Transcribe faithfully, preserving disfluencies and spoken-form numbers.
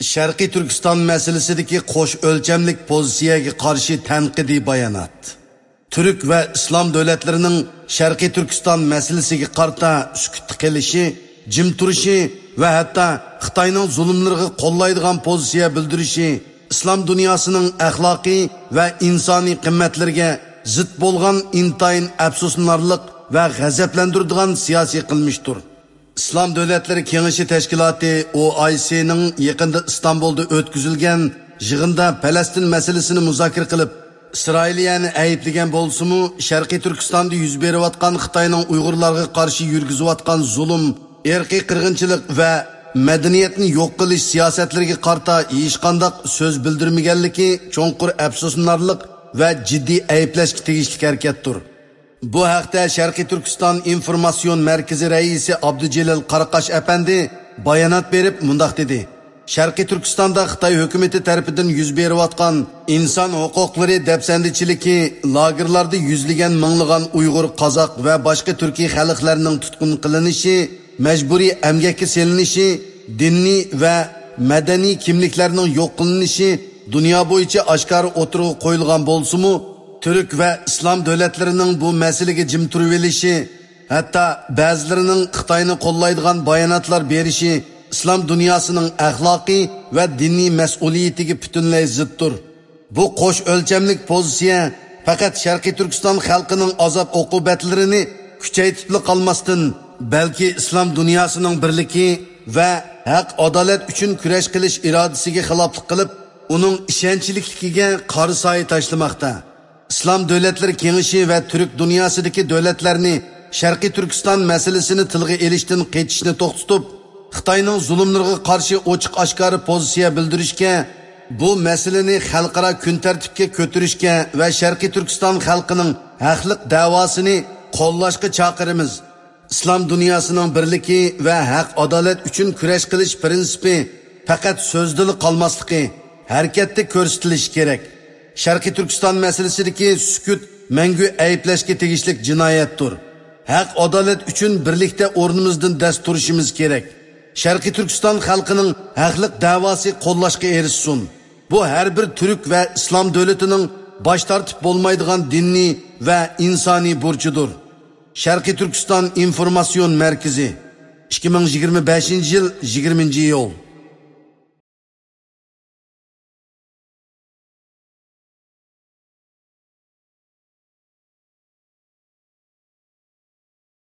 شەرقىي تۈركىستان مەسىلىسىدىكى قوش ئۆلچەملىك پوزىتسىيەگە قارشى تەنقىدىي بايانات. تۈرك ۋە ئىسلام دۆلەتلىرىنىڭ شەرقىي تۈركىستان مەسىلىسىگە قارىتا سۈكۈتتە قېلىشى، جىم تۇرۇشى ۋە ھەتتا خىتاينىڭ زۇلۇملىرىغا قوللايدىغان پوزىتسىيە بىلدۈرۈشى ئىسلام دۇنياسىنىڭ ئەخلاقىي ۋە ئىنسانىي قىممەتلىرىگە زىت بولغان ئىنتايىن ئەپسۇسلىنارلىق ۋە غەزەپلەندۈرىدىغان سىياسىي قىلمىشتۇر. ئىسلام دۆلەتلىرى كېڭىشى تەشكىلاتى، ئو ئاي سىنىڭ يېقىندا ئىستانبۇلدا ئۆتكۈزۈلگەن يىغىندا پەلەستىن مەسىلىسىنى مۇزاكىرە قىلىپ، ئىسرائىلىيەنى ئەيىبلىگەن بولسىمۇ، شەرقىي تۈركىستاندا يۈز بېرىۋاتقان خىتاينىڭ ئۇيغۇرلارغا قارشى يۈرگۈزۈۋاتقان زۇلۇم، ئىرقىي قىرغىنچىلىق ۋە مەدەنىيەتنى يوق قىلىش سىياسەتلىرىگە قارىتا ھېچقانداق سۆز بىلدۈرمىگەنلىكى چوڭقۇر ئەپسۇسلىنارلىق ۋە جىددىي ئەيىبلەشكە تېگىشلىك ھەرىكەتتۇر. بۇ ھەقتە شەرقىي تۈركىستان ئىنفورماتسىيون مەركىزى رەئىسى ئابدۇجېلىل قاراقاش ئەپەندى بايانات بېرىپ مۇنداق دېدى: شەرقىي تۈركىستاندا خىتاي ھۆكۈمىتى تەرىپىدىن يۈز بېرىۋاتقان ئىنسان ھوقۇقلىرى دەپسەندىچىلىكى، لاگېرلاردا يۈزلىگەن مىڭلىغان ئۇيغۇر، قازاق ۋە باشقا تۈركىي خەلقلەرنىڭ تۇتقۇن قىلىنىشى، مەجبۇرىي ئەمگەككە سېلىنىشى، دىنىي ۋە مەدەنىي كىملىكلەرنىڭ يوق قىلىنىشى دۇنيا بويىچە ئاشكارا ئوتتۇرىغا قويۇلغان بولسىمۇ، تۈرك ۋە ئىسلام دۆلەتلىرىنىڭ بۇ مەسىلىگە جىم تۇرۇۋېلىشى، ھەتتا بەزىلىرىنىڭ خىتاينى قوللايدىغان باياناتلار بېرىشى ئىسلام دۇنياسىنىڭ ئەخلاقىي ۋە دىنىي مەسئۇلىيىتىگە پۈتۈنلەي زىتتۇر. بۇ قوش ئۆلچەملىك پوزىتسىيە پەقەت شەرقىي تۈركىستان خەلقىنىڭ ئازاب-ئوقۇبەتلىرىنى كۈچەيتىپلا قالماستىن، بەلكى ئىسلام دۇنياسىنىڭ بىرلىكى ۋە ھەق-ئادالەت ئۈچۈن كۈرەش قىلىش ئىرادىسىگە خىلاپلىق قىلىپ، ئۇنىڭ ئىشەنچلىكلىكىگە قارا سايە تاشلىماقتا. ئىسلام دۆلەتلىرى كېڭىشى ۋە تۈرك دۇنياسىدىكى دۆلەتلەرنى شەرقىي تۈركىستان مەسىلىسىنى تىلغا ئېلىشتىن قېچىشنى توختىتىپ، خىتاينىڭ زۇلۇملىرىغا قارشى ئوچۇق-ئاشكارا پوزىتسىيە بىلدۈرۈشكە، بۇ مەسىلىنى خەلقئارا كۈن تەرتىپكە كۆتۈرۈشكە ۋە شەرقىي تۈركىستان خەلقىنىڭ ھەقلىق دەۋاسىنى قوللاشقا چاقىرىمىز. ئىسلام دۇنياسىنىڭ بىرلىكى ۋە ھەق-ئادالەت ئۈچۈن كۈرەش قىلىش پىرىنسىپى پەقەت سۆزدىلا قالماسلىقى، ھەرىكەتتە كۆرسىتىلىشى كېرەك. شەرقىي تۈركىستان مەسىلىسىدىكى سۈكۈت مەڭگۈ ئەيىبلەشكە تېگىشلىك جىنايەتتۇر. ھەق-ئادالەت ئۈچۈن بىرلىكتە ئورنىمىزدىن دەس تۇرۇشىمىز كېرەك. شەرقىي تۈركىستان خەلقىنىڭ ھەقلىق دەۋاسى قوللاشقا ئېرىشسۇن. بۇ ھەر بىر تۈرك ۋە ئىسلام دۆلىتىنىڭ باش تارتىپ بولمايدىغان دىنىي ۋە ئىنسانىي بۇرچىدۇر. شەرقىي تۈركىستان ئىنفورماتسىيون مەركىزى، ئىككى مىڭ يىگىرمە بەشىنچى يىل، يىگىرمىنچى ئىيۇل.